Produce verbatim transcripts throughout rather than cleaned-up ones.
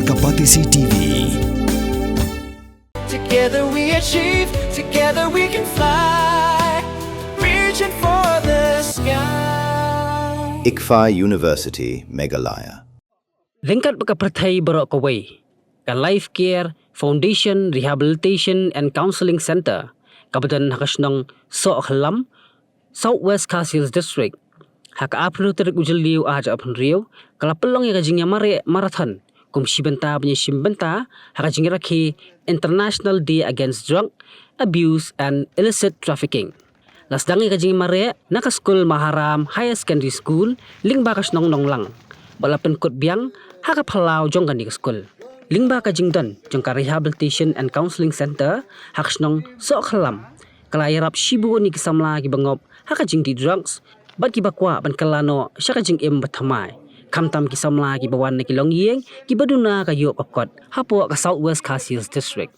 Ka Batesi T V. Together we achieve, together we can fly, reaching for the sky. ICFAI University, Meghalaya. Ryngkat bad ka pyrthei baroh kawei, ka Life Care Foundation Rehabilitation and Counselling Centre, kaba don ha ka shnong Sohkhlam, South West Khasi Hills District, ha ka arphew tarik u Jylliew ar hajar arphew hynriew, ka la pynlong ïa ka jingïamareh marathon kum shi bynta ban ïashim bynta ha ka jingrakhe International Day Against Drug Abuse and Illicit Trafficking. La sdang ïa ka jingïamareh na ka skul Maharam Higher Secondary School, lyngba ka shnong Nonglang, bad la pynkut biang ha ka phyllaw jong kane ka skul, lyngba ka jingdon jong ka Rehabilitation and Counselling Centre ha ka shnong Sohkhlam. Ka la ïarap shibun ïa ki samla kiba ngop ha ka jingdih drugs bad kiba kwah ban kylla noh sha ka jingim bathymmai, khamtam ki samla kiba wan na ki longïing kiba duna ka ïoh ka kot hapoh ka South West Khasi Hills District.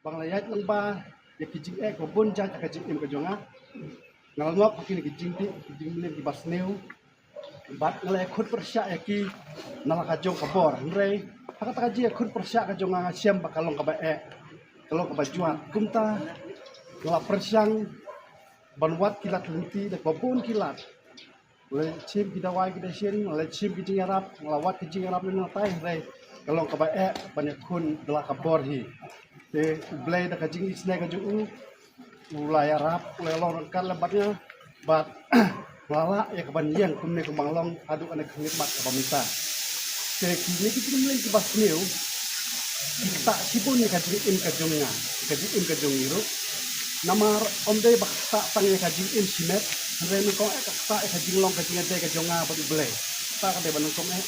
Ba nga la ïaid lyngba ïa ki jingeh kiba bun jait ha ka jingim ka jong nga, nga la ngop ha kine ki jingdih, ki jingmlien kiba sniew, bad nga la ïakhun pyrshah ïa ki na la ka jong ka bor. Hynrei ha kata ka jingïakhun pyrshah ka jong nga, nga shem ba ka long kaba eh, ka long kaba jwat. Kumta nga la pyrshang ban wad ki lad lynti da kaba bun ki lad. Nga la shim ki dawai ki dashin, nga la shim ki jingïarap, nga la wad ki jingïarap lynti nangtai, hynrei ka long kaba eh ban ïakhun da la ka bor hi. Te U Blei da ka jingisynei ka jong u, u la ïarap, u la long ryngkat lem bad nga, bad nga la lah ïa ka ban ïeng kumne kumba nga long haduh kane ka khlieh mat kaba mynta. Te kine ki jingmlien kiba sniew ki ktah shibun ïa ka jingim ka jong nga, ka jingim ka jong ngi ruh. Namar ym dei ba ka ktah tang ïa ka jingim shimet, hynrei nyngkong eh ka ktah ïa ka jinglong ka jingïadei ka jong nga bad U Blei. Kata ka dei ba nyngkong eh.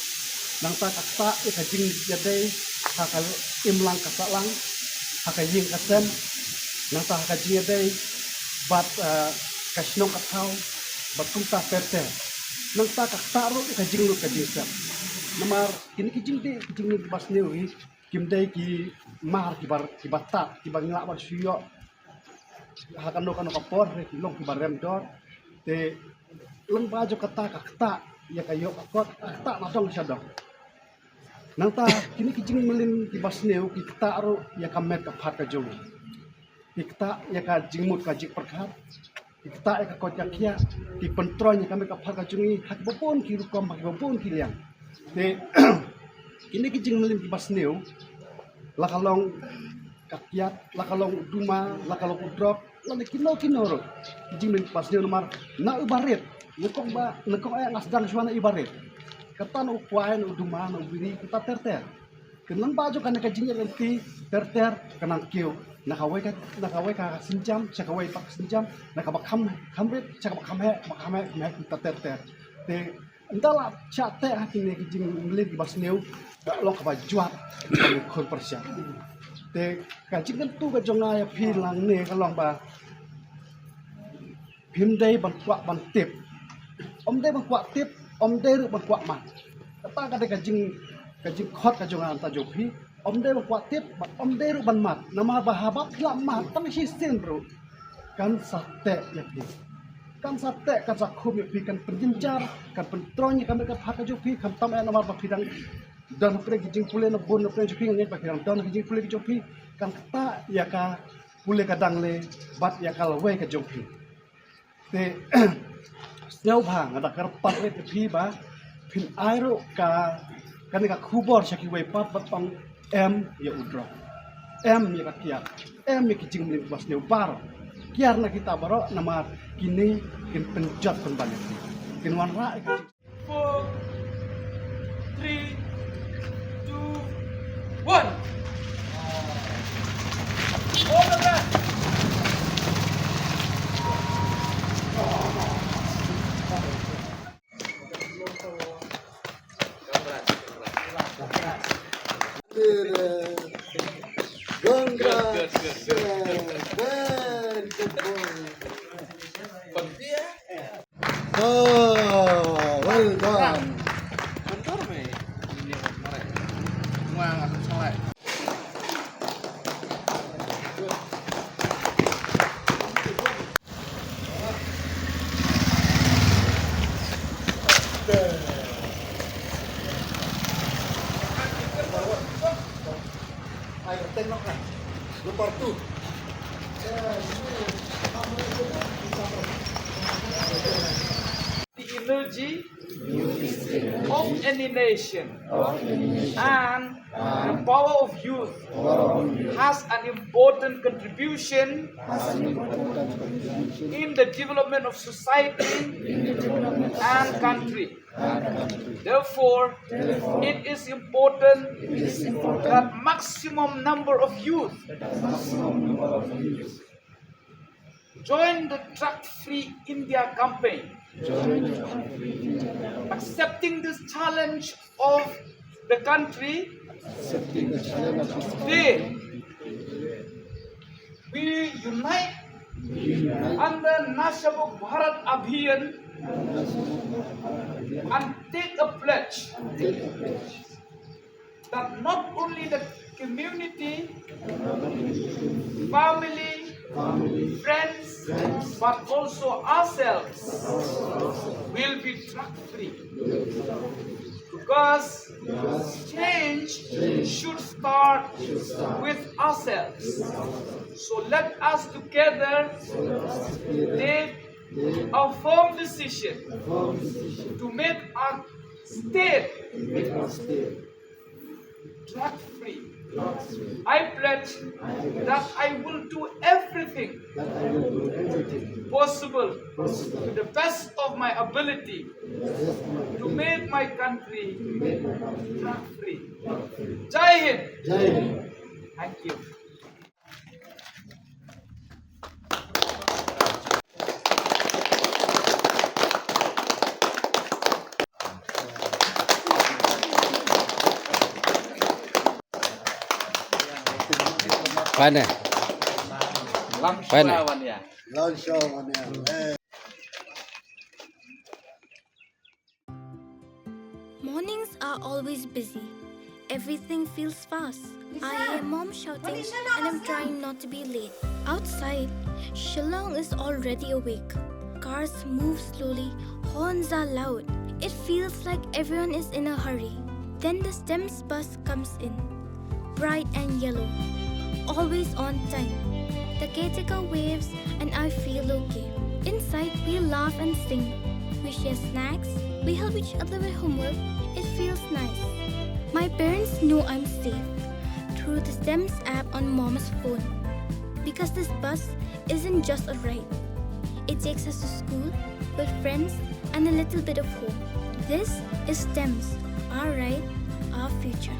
Nangta ka ktah ïa ka jingïadei ha ka imlang ka sahlang, ha ka ïing ka sem, nangta ha ka jingïadei bad, eh, ka shnong ka thaw, bad kumta ter ter. Nangta ka ktah ruh ïa ka jinglut ka jingsep. Namar kine ki jingdih, ki jingdih kiba sniew hi, kim dei ki mar kiba, kiba tad, kiba ngi lah ban shu ïoh ha kano kano ka por, hynrei ki long kiba rem dor. Te lyngba jong kata ka ktah ïa ka ïoh ka kot, ka ktah na dong sha dong. Nangta kine ki jingmlien kiba sniew ki ktah ruh ïa ka met ka phad ka jong ngi. Ki ktah ïa ka jingmut ka jingpyrkhat, ki ktah ïa ka koit ka khiah, ki pyntroiñ ïa ka met ka phad ka jong ngi ha kiba bun ki rukom, ha kiba bun ki liang. Te kine ki jingmlien kiba sniew, la ka long ka kiad, la ka long u duma, la ka long u drok, lane kino kino ruh ki jingmlien kiba sniew. Namar na u barit, nyngkong ba, nyngkong eh nga sdang shuwa na u barit. Kata na u kwai, na u duma, na u biri, kata ter ter. Te lyngba jong kane ka jingïaid lynti ter ter ka nang kiew na kawei ka, na kawei ka sienjam sha kawei pat ka sienjam, na kaba kham, kham rit sha kaba kham heh, kaba kham heh, kham heh, kumta ter ter. Te ynda la shah teh ha kine ki jingmlien kiba sniew, ka long kaba jwat ban ïakhun pyrshah. Te ka jingkyntu ka jong nga ïa phi nangne ka long ba phim dei ban kwah ban tip. Ym dei ban kwah tip, ym dei ruh ban kwah mad. Kata ka dei ka jing, ka jingkhot ka jong nga na bynta jong phi. Ym dei ban kwah tip, bad ym dei ruh ban mad. Namar ba haba phi la mad tang shisien ruh, kan sa teh ïa phi. Kan sa teh, kan sa khum ïa phi, kan pynjynjar, kan pyntroiñ ïa ka met ka phad ka jong phi, khamtam eh namar ba phi dang don hapdeng ki jingpule na bun na pdeng jong phi, nga ngeit ba phi dang don ki jingpule ki jong phi, kan ktah ïa ka pule ka dangle bad ïa ka lawei ka jong phi. Te sngewbha nga da kyrpad rit ïa phi ba phin ai ruh ka, kane ka khubor sha kiwei pat, bad ong em ïa u drok, em ïa ka kiad, em ïa ki jingmlien kiba sniew baroh. Kiar na kita baroh namar kine kin pynjot pynban ïa phi, kin wanrah ïa ka jing Four, three, two, one. All the best. Congrats. Very good boy. Oh, well done. Number two. The energy of any nation and the power of youth has an important contribution in the development of society and country. Therefore, it is important that maximum number of youth join the Drug Free India campaign, accepting this challenge of the country. Today, we unite under Nasha Mukt Bharat Abhiyan and take a pledge that not only the community, family, friends, but also ourselves will be drug free. Because change should start with ourselves. So let us together take a firm decision to make our state drug free. I pledge that I will do everything possible to the best of my ability to make my country drug free. Jai Hind. Thank you. Wan ïa. Wan ïa. Mornings are always busy. Everything feels fast. I hear mom shouting and I'm trying not to be late. Outside, Shillong is already awake. Cars move slowly, horns are loud. It feels like everyone is in a hurry. Then the STEMS bus comes in, bright and yellow, always on time. The caretaker waves and I feel okay. Inside, we laugh and sing. We share snacks. We help each other with homework. It feels nice. My parents know I'm safe through the STEMS app on mom's phone. Because this bus isn't just a ride. It takes us to school, with friends, and a little bit of home. This is STEMS, our ride, our future.